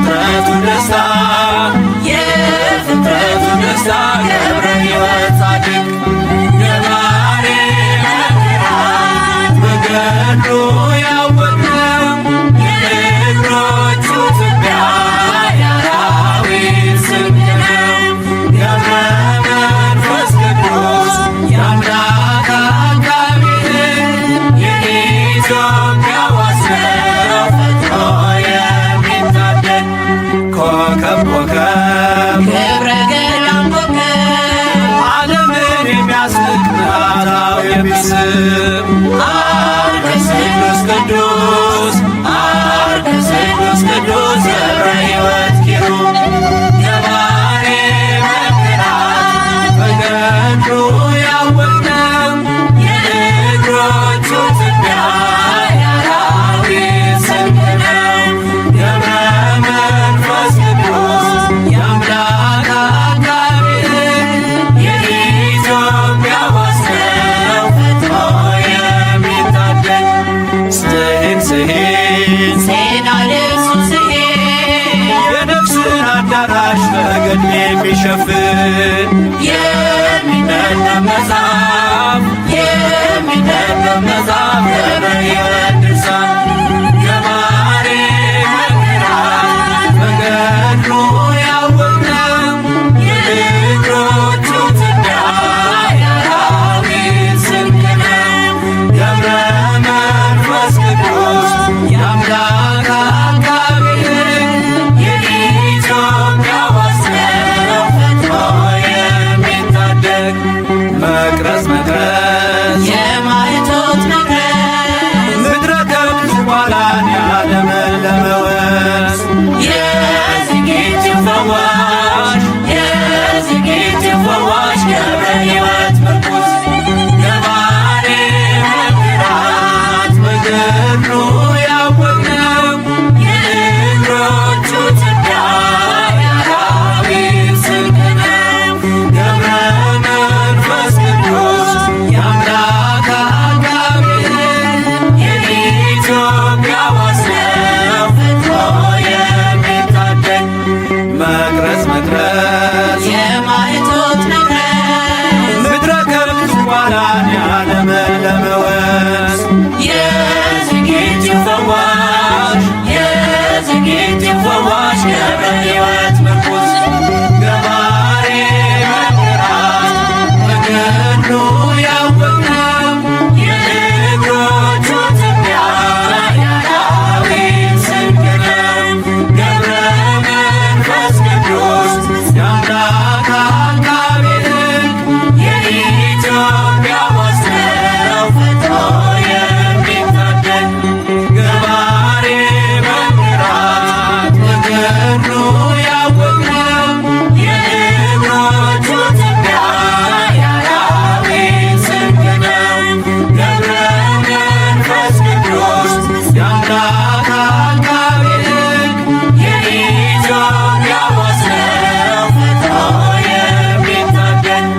የፍጥረቱ ደስታ፣ የፍጥረቱ ደስታ ገብረ ሕይወት ጻድቅ ገባሬ መከራት በገድሉ ያወቅነው የእግሮቹ ትቢያ የአራዊት ስንቅ ነው። ገብረ መንፈስ ቅዱስ የአምላክ አቃቤ ሕግ የኢትዮጵያ ዋስ ነው ፈጥኖ የሚታደግ። ኮከብ ኮከብ ክብረ ገዳም ኮከብ ዓለምን የሚያስንቅ ምልአታው የሚስብ አርከ ስሉስ ቅዱስ፣ አርከ ስሉስ ቅዱስ ገብረ ሕይወት ኪሩብ ገባሬ መከራት በገድሉ ያወቅነው የእግሮቹ ትቢያ የአራዊት ስንቅ ነው። ገብረ መንፈስ ቅዱስ የአምላክ አቃቤ ሕግ የኢትዮጵያ ዋስ ነው ፈጥኖ የሚታደግ። ስሂን ስሂን ዜና ልብሱ ስሄድ የነፍስን አዳራሽ በገድል የሚሸፍን የሚነበብ መጽሐፍ፣ የሚነበብ መጽሐፍ ገብረ ሕይወት ድርሳን ገባሬ መከራት በገድሉ ያወቅነው የእግሮቹ ትቢያ የአራዊት ስንቅ ነው። ገብረ መንፈስ ቅዱስ የአምላክ አቃቤ ሕግ የኢትዮጵያ ዋስ ነው ፈጥኖ የሚታደግ። መቅረዝ መቅረዝ የማኅቶት መቅረዝ ምድረ ከብት ኋላን ያለመለመ ወንዝ የዝጊት ፈዋሽ፣ የዝጊት ፈዋሽ ገብረ ሕይወት ምርኩዝ ገባሬ መከራት በገድሉ ያወቅነው የእግሮቹ ትቢያ የአራዊት ስንቅ ነው። ገብረ መንፈስ ቅዱስ የአምላክ አቃቤ ሕግ የኢትዮጵያ ዋስ ነው ፈጥኖ የሚታደግ። መቅረዝ መቅረዝ የማኅቶት መቅረዝ ምድረ ከብት ኋላን ያለመለመ ወንዝ የዝጊት ፈዋሽ፣ የዝጊት ፈዋሽ ገብረ ሕይወት ምርኩዝ ገባሬ መከራት በገድሉ ያወቅነው የእግሮቹ ትቢያ የአራዊት ስንቅ ነው። ገብረ መንፈስ ቅዱስ የአምላክ አቃቤ ሕግ የኢትዮጵያ ዋስ ነው ፈጥኖ የሚታደግ። ገባሬ መከራት በገድሉ ያወቅነው የእግሮቹ ትቢያ የአራዊት ስንቅ ነው። ገብረ መንፈስ ቅዱስ የአምላክ አቃቤ ሕግ የኢትዮጵያ ዋስ ነው ፈጥኖ የሚታደግ።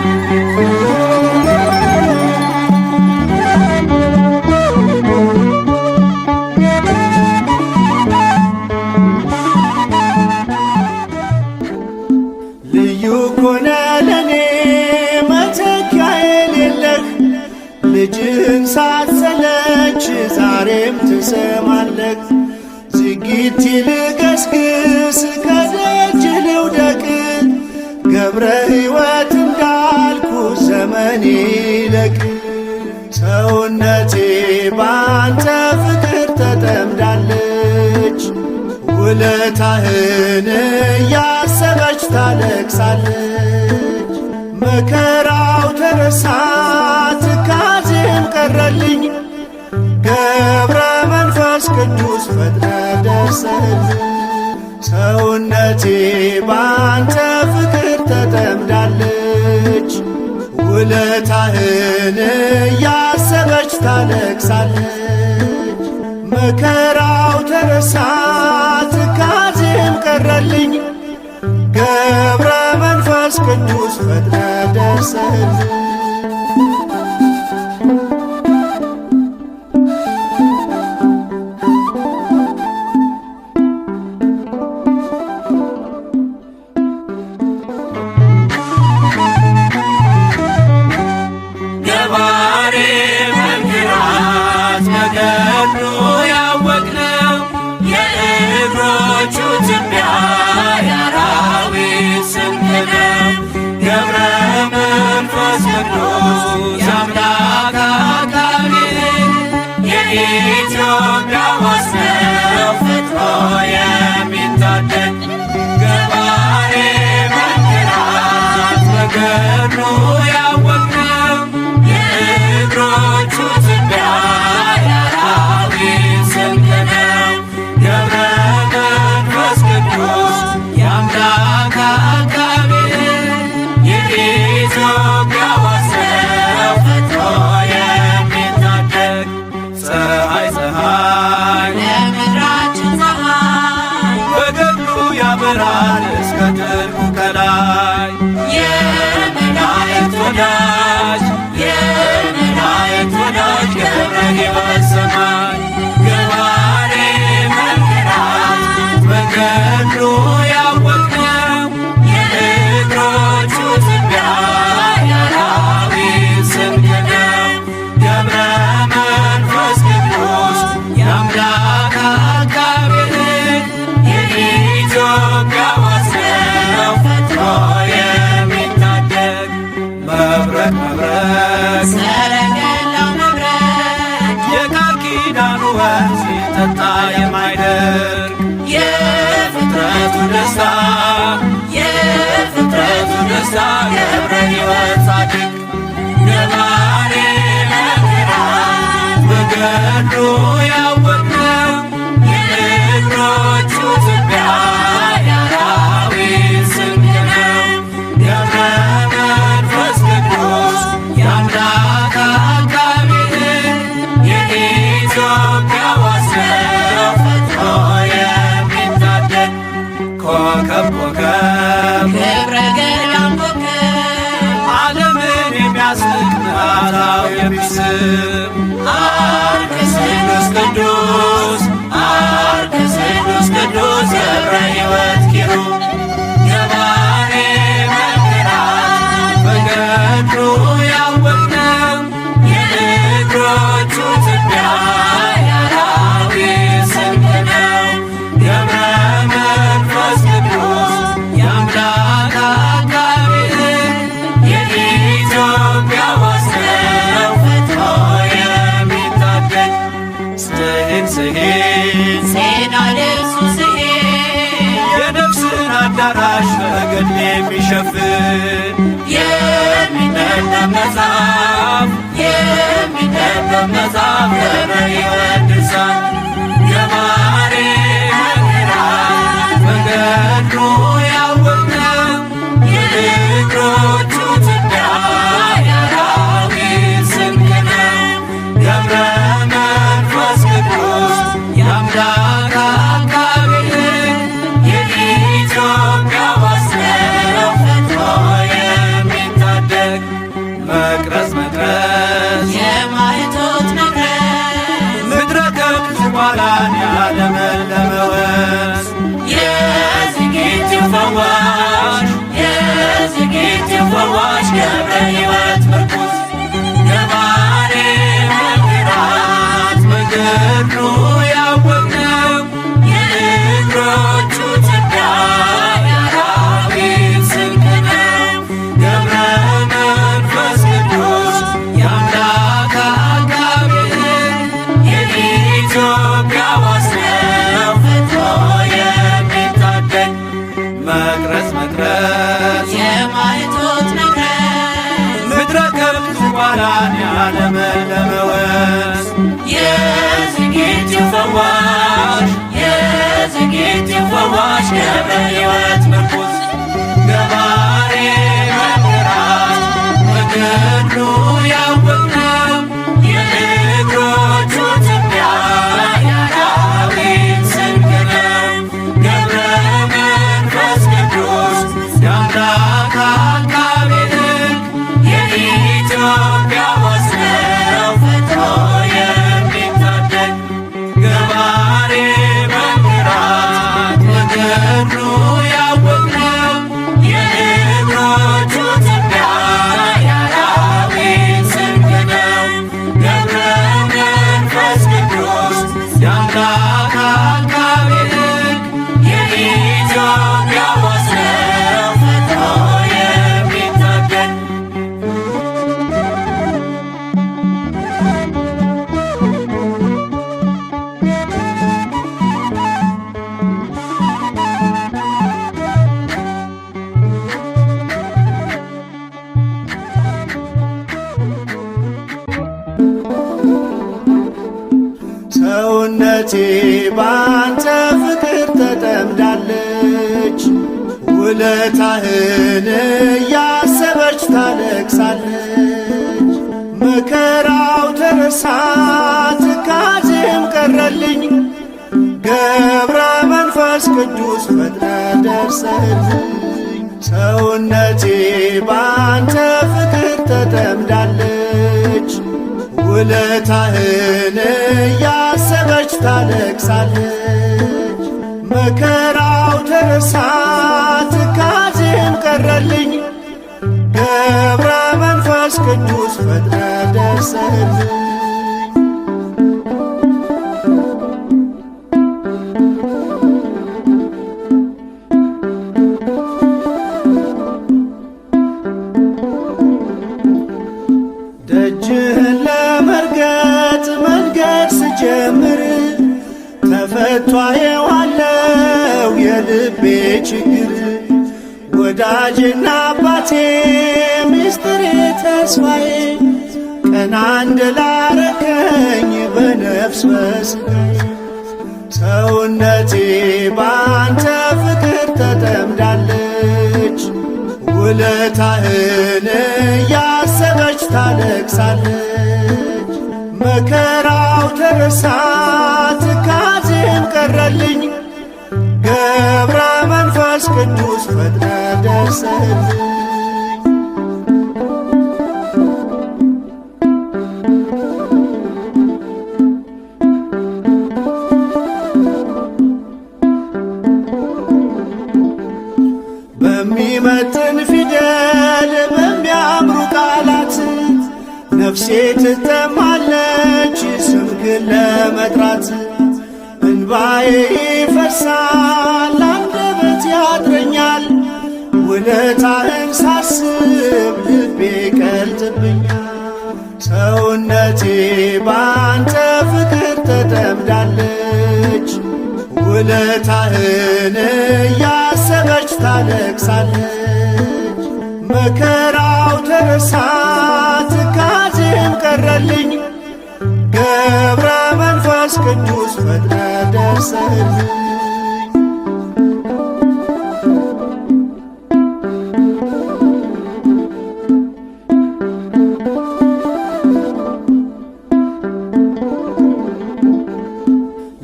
ልዩ ኮነ ለኔ መተኪያ የሌለህ፣ ልጅህን ሳትሰለች ዛሬም ትሰማለህ። ዝጊት ልገስግስ ከደጅ ልውደቅ፣ ገብረ ሕይወት እንዳልኩ ዘመን ይለቅ። ሰውነቴ ባንተ ፍቅር ተጠምዳለች፣ ውለታህን እያሰበች ታለቅሳለች። መከራው ተረሳ ትካዜም ቀረልኝ፣ ገብረ መንፈስ ቅዱስ ፈጥነ ደርሰልኝ። ሰውነቴ ባንተ ፍቅር ተጠምዳለች፣ ውለታህን እያሰበች ታለቅሳለች። መከራው ተረሳ ትካዜም ቀረልኝ፣ ገብረ መንፈስ ቅዱስ ፈጥነ ደርሰልኝ። ያበራል እስከ ጥልቁ ከላይ። የመላእክት ወዳጅ፣ የመላእክት ወዳጅ፣ ገብረ ሕይወት ሰማይ፣ ገባሬ መንክራት፣ በገድሉ ያወቅነው የእግሮቹ ትቢያ የአራዊት ስንቅ ነው። ገብረ መንፈስ ቅዱስ፣ የአምላክ አቃቤ ሕግ፣ የኢትዮጵያ ዋስ ነው ፈጥኖ የሚታደግ። መብረቅ መብረቅ ሰረገላው መብረቅ የቃል ኪዳኑ ወንዝ ሲጠጣ የማይደርቅ፣ የፍጥረቱ ደስታ፣ የፍጥረቱ ደስታ፣ ገብረ ሕይወት ጻድቅ፣ ገባሬ መንክራት፣ በገድሉ ያወቅነው የእግሮቹ ትቢያ የአራዊት ስንቅ ነው። ገብረ መንፈስ ቅዱስ፣ የአምላክ አቃቤ ሕግ፣ የኢትዮጵያ ዋስ ነው ፈጥኖ የሚታደግ። ኮከብ ኮከብ ክብረ ገዳም ኮከብ ዓለምን የሚያስቅ፣ መዓዛው የሚስብ፣ አርከ ስሉስ ቅዱስ፣ አርከ ስሉስ ቅዱስ፣ ገብረ ሕይወት ኪሩብ፣ ገባሬ መንክራት፣ በገድሉ ያወቅነው የእግሮቹ ትቢያ የአራዊት ስንቅ ነው። ገብረ መንፈስ ቅዱስ፣ የአምላክ አቃቤ ሕግ፣ የኢትዮጵያ ዋስ ነው ፈጥኖ የሚታደግ። ስሂን ስሂን ዜና ልብሱ ስሄድ የነፍስን አዳራሽ በገድል የሚሸፍን፣ የሚነበብ መጽሐፍ፣ የሚነበብ መጽሐፍ፣ ገብረ ሕይወት ድርሳን፣ ገባሬ መንክራት፣ በገድሉ ያወቅነው የእግሮቹ ትቢያ የአራዊት ስንቅ ነው። ገብረ መንፈስ ቅዱስ፣ የአምላክ አቃቤ ሕግ፣ የኢትዮጵያ ዋስ ነው ፈጥኖ የሚታደግ። መቅረዝ መቅረዝ የማኅቶት መቅረዝ ምድረ ከብድ ዝቋላን ያለመለመ ወንዝ፣ የዝጊት ፈዋሽ፣ የዝጊት ፈዋሽ፣ ገብረ ሕይወት ምርኩዝ፣ ገባሬ መንክራት፣ በገድሉ ያወቅነው የእግሮቹ ትቢያ የአራዊት ስንቅ ነው። ገብረ መንፈስ ቅዱስ፣ የአምላክ አቃቤ ሕግ፣ የኢትዮጵያ ዋስ ነው ፈጥኖ የሚታደግ። መቅረዝ መቅረዝ የማኅቶት መቅረዝ ምድረ ከብድ ዝቋላን ያለመለመ ወንዝ፣ የዝጊት ፈዋሽ፣ የዝጊት ፈዋሽ፣ ገብረ ሕይወት ምርኩዝ፣ ገባሬ መንክራት፣ በገድሉ ያወቅነው የእግሮቹ ትቢያ የአራዊት ስንቅ ነው። ገብረ መንፈስ ቅዱስ፣ የአምላክ አቃቤ ሕግ፣ የኢትዮጵያ ዋስ ነው ፈጥኖ የሚታደግ። ገባሬ መንክራት፣ በገድሉ ያወቅነው የእግሮቹ ትቢያ የአራዊት ስንቅ ነው። ገብረ መንፈስ ቅዱስ፣ የአምላክ አቃቤ ሕግ፣ የኢትዮጵያ ዋስ ነው ፈጥኖ የሚታደግ። ሰውነቴ ባንተ ፍቅር ተጠምዳለች፣ ውለታህን እያሰበች ታለቅሳለች። መከራው ተረሳ፣ ትካዜም ቀረልኝ፣ ገብረ መንፈስ ቅዱስ ፈጥነ ደርሰልኝ። ሰውነቴ ባንተ ፍቅር ተጠምዳለች፣ ውለታህን እያሰበች ታለቅሳለች። መከራው ተረሳ ትካዜም ቀረልኝ፣ ገብረ መንፈስ ቅዱስ ፈጥነ ደርሰልኝ። ደጅህን ለመርገጥ መንገድ ስጀምር ተፈቷ የዋለው የልቤ ችግር። ወዳጅና አባቴ ምስጢሬ ተስፋዬ ቀና እንድላረከኝ በነፍስ በስጋዬ። ሰውነቴ ባንተ ፍቅር ተጠምዳለች፣ ውለታህን እያሰበች ታለቅሳለች። መከራው ተረሳ ትካዜም ቀረልኝ፣ ገብረ መንፈስ ቅዱስ ፈጥነ ደርሰልኝ። በሚመጥን ፊደል በሚያምሩ ቃላት ነፍሴ ትጠማለች ስምህን ለመጥራት። እንባዬ ይፈሳል አንደበት ያጥረኛል፣ ውለታህን ሳስብ ልቤ ይቀልጥብኛል። ሰውነቴ ባንተ ፍቅር ተጠምዳለች፣ ውለታህን እያሰበች ታለቅሳለች። መከራው ተረሳ ትካዜም ቀረልኝ፣ ገብረ መንፈስ ቅዱስ ፈጥነ ደርሰልኝ።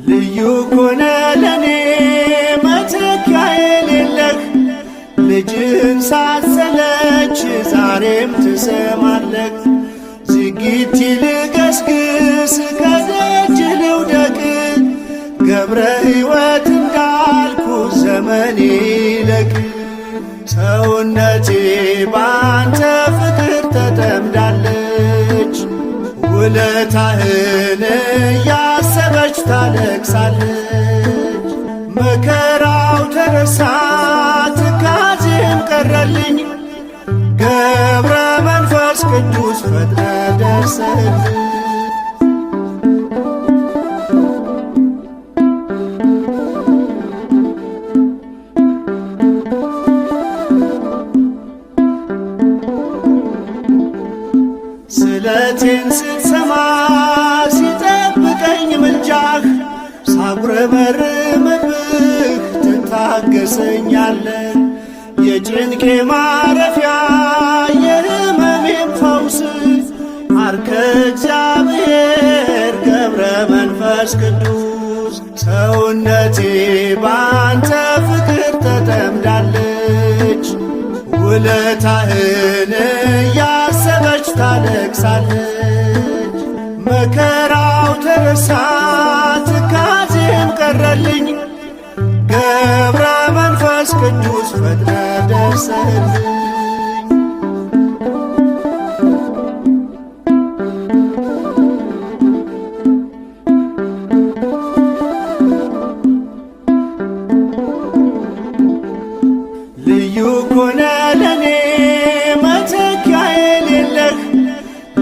ልዩ ኮነ ለኔ መተኪያ የሌለህ፣ ልጅህን ሳትሰለች ዛሬም ትሰማለህ። ዝጊት ልገስግስ ከደጅ ልውደቅ፣ ገብረ ሕይወት እንዳልኩ ዘመን ይለቅ። ሰውነቴ ባንተ ፍቅር ተጠምዳለች፣ ውለታህን እያሰበች ታለቅሳለች። መከራው ተረሳ ትካዜም ቀረልኝ፣ ገብረ መንፈስ ቅዱስ ፈጥነ ደርሰልኝ። ስለቴን ስትሰማ ሲጠብቀኝ ምልጃህ፣ ሳጉረመርምብህ ትታገሰኛለህ። የጭንቄ ማረፊያ የሕመሜም ፈውስ አርከ እግዚአብሔር ገብረ መንፈስ ቅዱስ። ሰውነቴ ባንተ ፍቅር ተጠምዳለች፣ ውለታህን እያሰበች ታለቅሳለች። መከራው ተረሳ ትካዜም ቀረልኝ፣ ገብረ መንፈስ ቅዱስ ፈጥነ ደርሰልኝ። ልዩ ኮነ ለኔ መተኪያ የሌለህ፣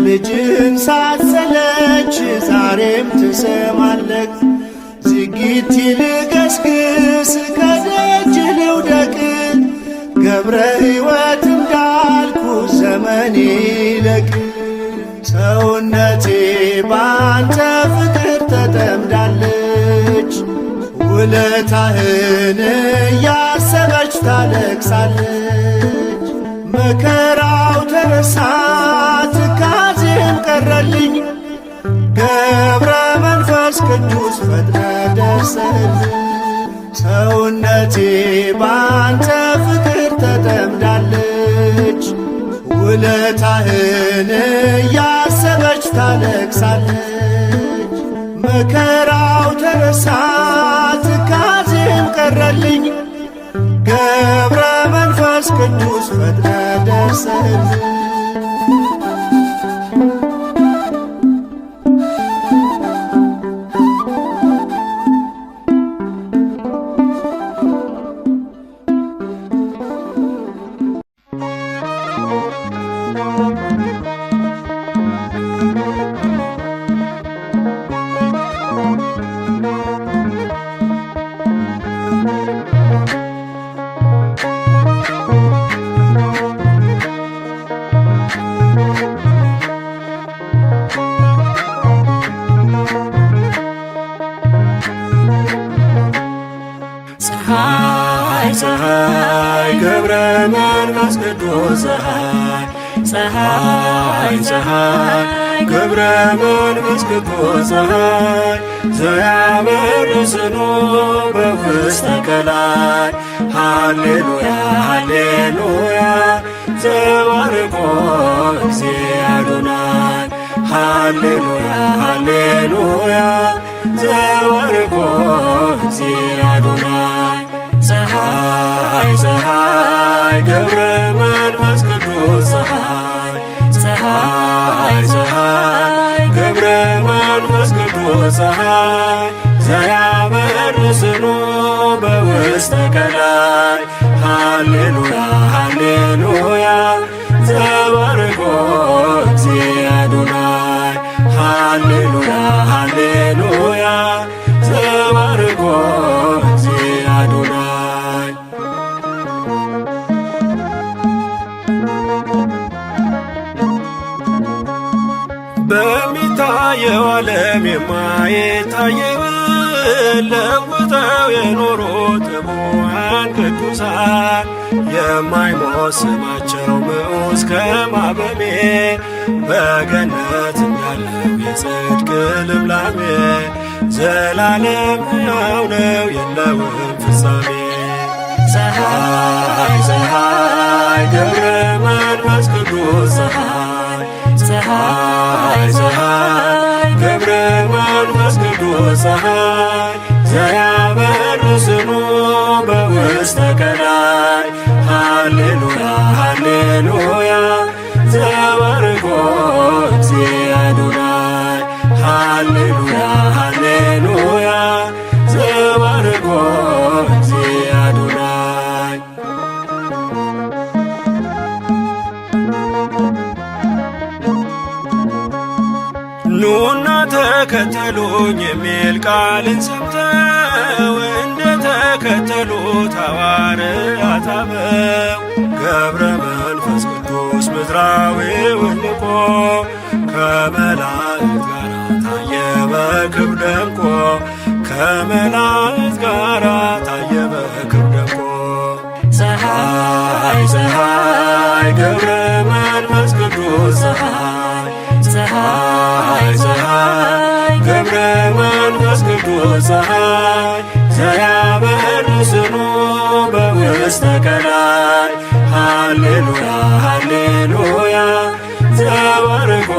ልጅህን ሳትሰለች ዛሬም ትሰማለህ። ዝጊት ልገስግስ ከደጅ ልውደቅ፣ ገብረ ሕይወት እንዳልኩ ዘመን ይለቅ። ሰውነቴ ባንተ ፍቅር ተጠምዳለች፣ ውለታህን እያሰበች ታለቅሳለች። መከራው ተረሳ ትካዜም ቀረልኝ፣ ገብረ መንፈስ ቅዱስ ፈጥነ ደርሰልኝ። ሰውነቴ ባንተ ፍቅር ተጠምዳለች። ውለታህን እያሰበች ታለቅሳለች። መከራው ተረሳ ትካዜም ቀረልኝ። ገብረ መንፈስ ቅዱስ ፈጥነ ደርሰህልኝ። ፀሐይ ፀሐይ ገብረ መንፈስ ቅዱስ ፀሐይ ፀሐይ ፀሐይ ገብረ መንፈስ ቅዱስ ፀሐይ ዘያበርስኑ በውስተ ቀላይ ሃሌሉያ ሃሌሉያ ዘባርኮ እግዚእ አዶናይ ሃሌሉያ ሃሌሉያ ዘባርኮ እግዚእ አዶናይ ፀሐይ ፀሐይ ገብረ መንፈስ ቅዱስ ፀሐይ ፀሐይ ፀሐይ ገብረ መንፈስ ቅዱስ ፀሐይ ዘያበርስኑ በውስተ ቀላይ ሃሌሉያ ሃሌሉያ ዘባርኮ እግዚእ አዶናይ ሃሌሉያ ሃሌሉያ ዘባርኮ እግዚእ አዶናይ። በሚታየው ዓለም የማይታየውን ለውጠው የኖሩ ትጉሃን ቅዱሳን የማይሞት ስማቸው ምዑዝ ከማበሜ በገነት እንዳለው የጽድቅ ልምላሜ ዘላለም ሕያው ነው የለውም ፍጻሜ። ፀሐይ ፀሐይ ገብረ መንፈስ ቅዱስ ፀሐይ ፀሐይ ፀሐይ ገብረ መንፈስ ቅዱስ ፀሐይ ዘያበርስኑ በውስተ ቀላይ ሃሌሉያ ሃሌሉያ ዘባርኮ እግዚእ አዶናይ ሃሌሉያ ሃሌሉያ ዘባርኮ እግዚእ አዶናይ። ኑና ተከተሉኝ የሚል ቃልን ሰምተው እንደ ተከተሉት ሐዋርያት አበው ገብረ መንፈስ ቅዱስ ምድራዊውን ንቆ ከመላእክት ጋር ታየ በክብር ደምቆ ከመላእክት ጋር ታየ በክብር ደምቆ። ፀሐይ ፀሐይ ገብረ መንፈስ ቅዱስ ፀሐይ ፀሐይ ፀሐይ ገብረ መንፈስ ቅዱስ ፀሐይ ዘያበርስኑ በውስተ ቀላይ ሃሌሉያ ሃሌሉያ ዘባርኮ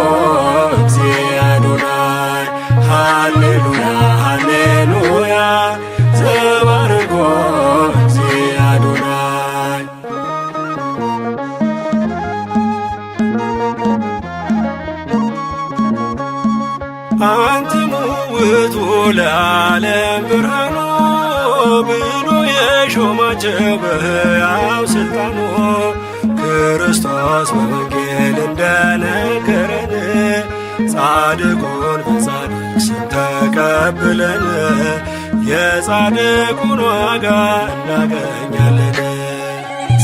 እግዚእ አዶናይ ሃሌሉያ ሃሌሉያ ዘባርኮ እግዚእ አዶናይ። አንትሙ ውእቱ ለዓለም ብርሃኑ ብሎ የሾማቸው በሕያው ሥልጣኑ ክርስቶስ በወንጌል እንደነገረን ጻድቁን በጻድቅ ስም ተቀብለን የጻድቁን ዋጋ እናገኛለን።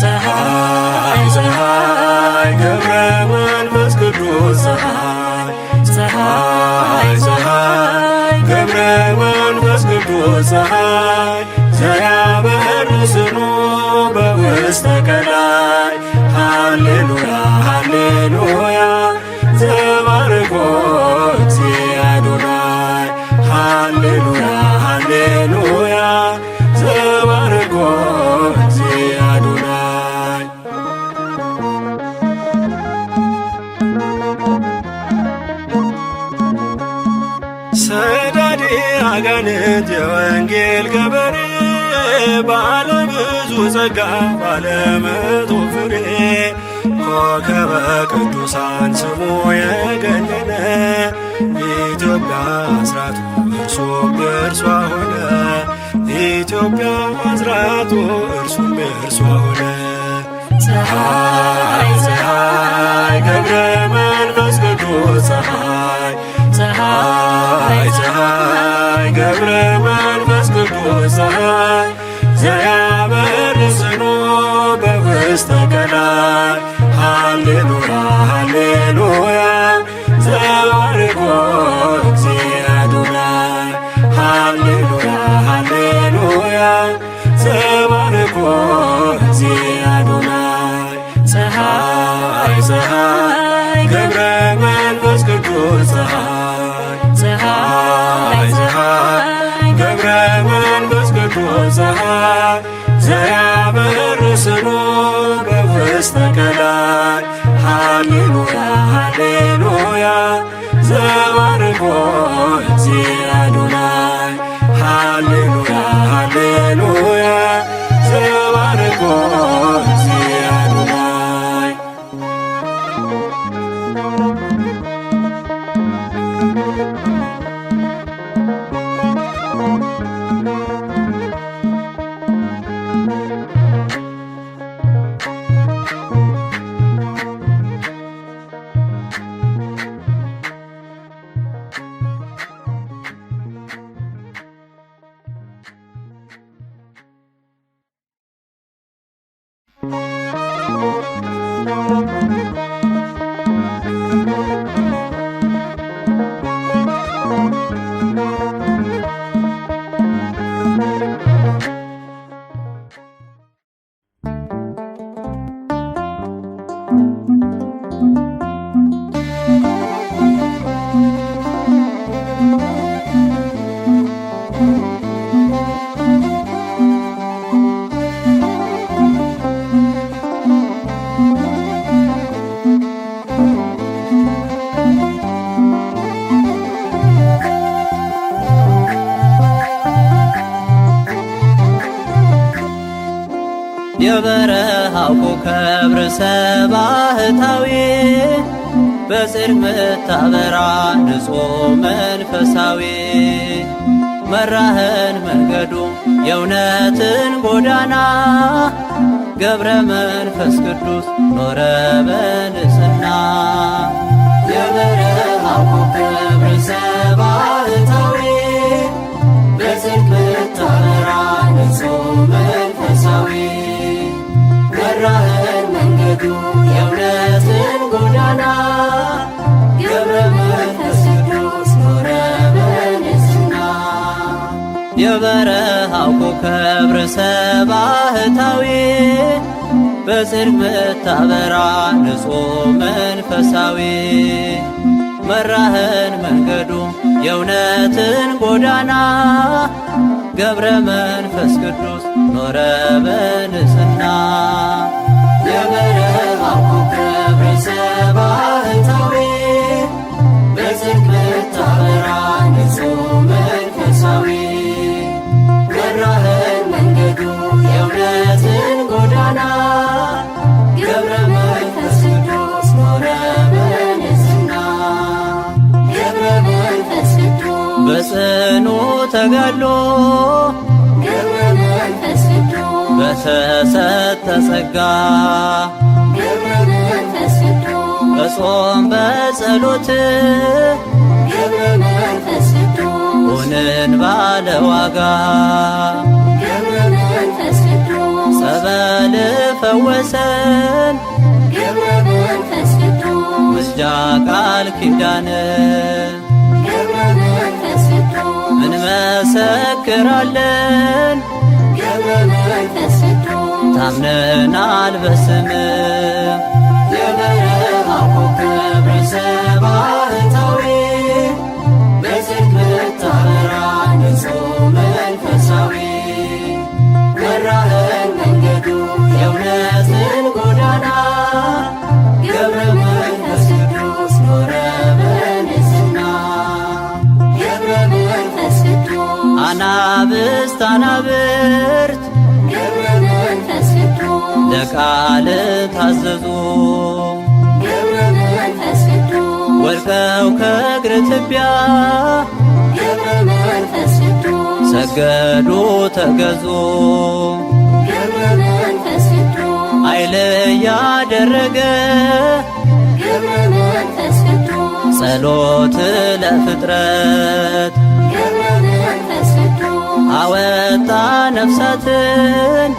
ፀሐይ ፀሐይ ገብረ መንፈስ ቅዱስ ፀሐይ ፀሐይ ፀሐይ ገብረ መንፈስ ቅዱስ ፀሐይ ዘያበርስኑ በውስተ ቀላይ ሃሌሉያ ሃሌሉያ ዘባርኮ እግዚእ አዶናይ ሃሌሉያ ሃሌሉያ። አጋንንት የወንጌል ገበሬ ባለ ብዙ ጸጋ ባለ መቶ ፍሬ ኮከበ ቅዱሳን ስሙ የገነነ ኢትዮጵያ አስራቱ እርሱም የእርሷ ሆነ። ኢትዮጵያ አስራቱ እርሱም የእርሷ ሆነ። ፀሐይ ፀሐይ ገብረ መንፈስ ቅዱስ ፀሐይ ፀሐይ ፀሐይ ገብረ መንፈስ ቅዱስ ፀሐይ ዘያበርስኖ በውስተ ቀላይ ሃሌሉያ ሃሌሉያ ዘባርኮ እግዚእ አዶናይ ሃሌሉያ ሃሌሉያ ዘባርኮ እግዚእ አዶናይ ፀሐይ ፀሐይ ገብረ መንፈስ ቅዱስ ፀሐይ ፀሐይ ፀሐይ ገብረ መንፈስ ቅዱስ ፀሐይ ዘያበርስኖ በውስተ ቀላይ ሃሌሉያ ሃሌሉያ ዘባርኮ እግዚእ አዶናይ ሃሌሉያ ሃሌሉያ ዘባርኮ እግዚእ አዶናይ። የበረሃው ኮከብ ርዕሰ ባህታዊ በጽድቅ ምታበራ ንጹሕ መንፈሳዊ መራህን መንገዱ የእውነትን ጎዳና ገብረ መንፈስ ቅዱስ ኖረ በንጽሕና። የበረሃው ኮከብ ርዕሰ ባህታዊ በጽድቅ ምታበራ ንጹሕ መንፈሳዊ መራህን መንገዱ የእውነትን ጎዳና ገብረ መንፈስ ቅዱስ ኖረ በንጽሕና። የበረሃው ኮከብ ርዕሰ ባህታዊ በጽድቅ ምታበራ ንጹሕ መንፈሳዊ መራህን መንገዱ የእውነትን ጎዳና ገብረ መንፈስ ቅዱስ ኖረ በንጽሕና። የበረሃው ኮከብ ርዕሰ ባህታዊ በጽድቅ ምታበራ ንጹሕ መንፈሳዊ መራህን መንገዱ የእውነትን ጎዳና ገብረ መንፈስ ቅዱስ ኖረ በንጽሕና። ገብረ መንፈስ ቅዱስ በጽኑ ተጋድሎ ገብረ መንፈስ ቅዱስ በተሰጠ ጸጋ ገብረ መንፈስ ቅዱስ በጾም በጸሎት ገብረ መንፈስ ቅዱስ ሆንን ባለ ዋጋ ገብረ መንፈስ ቅዱስ ጸበል ፈወሰን ገብረ መንፈስ ቅዱስ ምልጃ ቃል ኪዳን ገብረ መንፈስ ቅዱስ እንመሰክራለን ገብረ መንፈስ ቅዱስ ታምነናል በስም። የበረሃው ኮከብ ርዕሰ ባህታዊ በጽድቅ ምታበራ ንጹሕ መንፈሳዊ መራህን መንገዱ የእውነትን ጎዳና ገብረ መንፈስ ቅዱስ ኖረ በንጽሕና። ገብረ መንፈስ ቅዱስ ለቃል ታዘዙ ገብረ መንፈስ ቅዱስ ወድቀው ከእግር ትቢያ ገብረ መንፈስ ቅዱስ ሰገዱ ተገዙ ገብረ መንፈስ ቅዱስ ኃይል ያደረገ ገብረ መንፈስ ቅዱስ ጸሎት ለፍጥረት ገብረ መንፈስ ቅዱስ አወጣ ነፍሳትን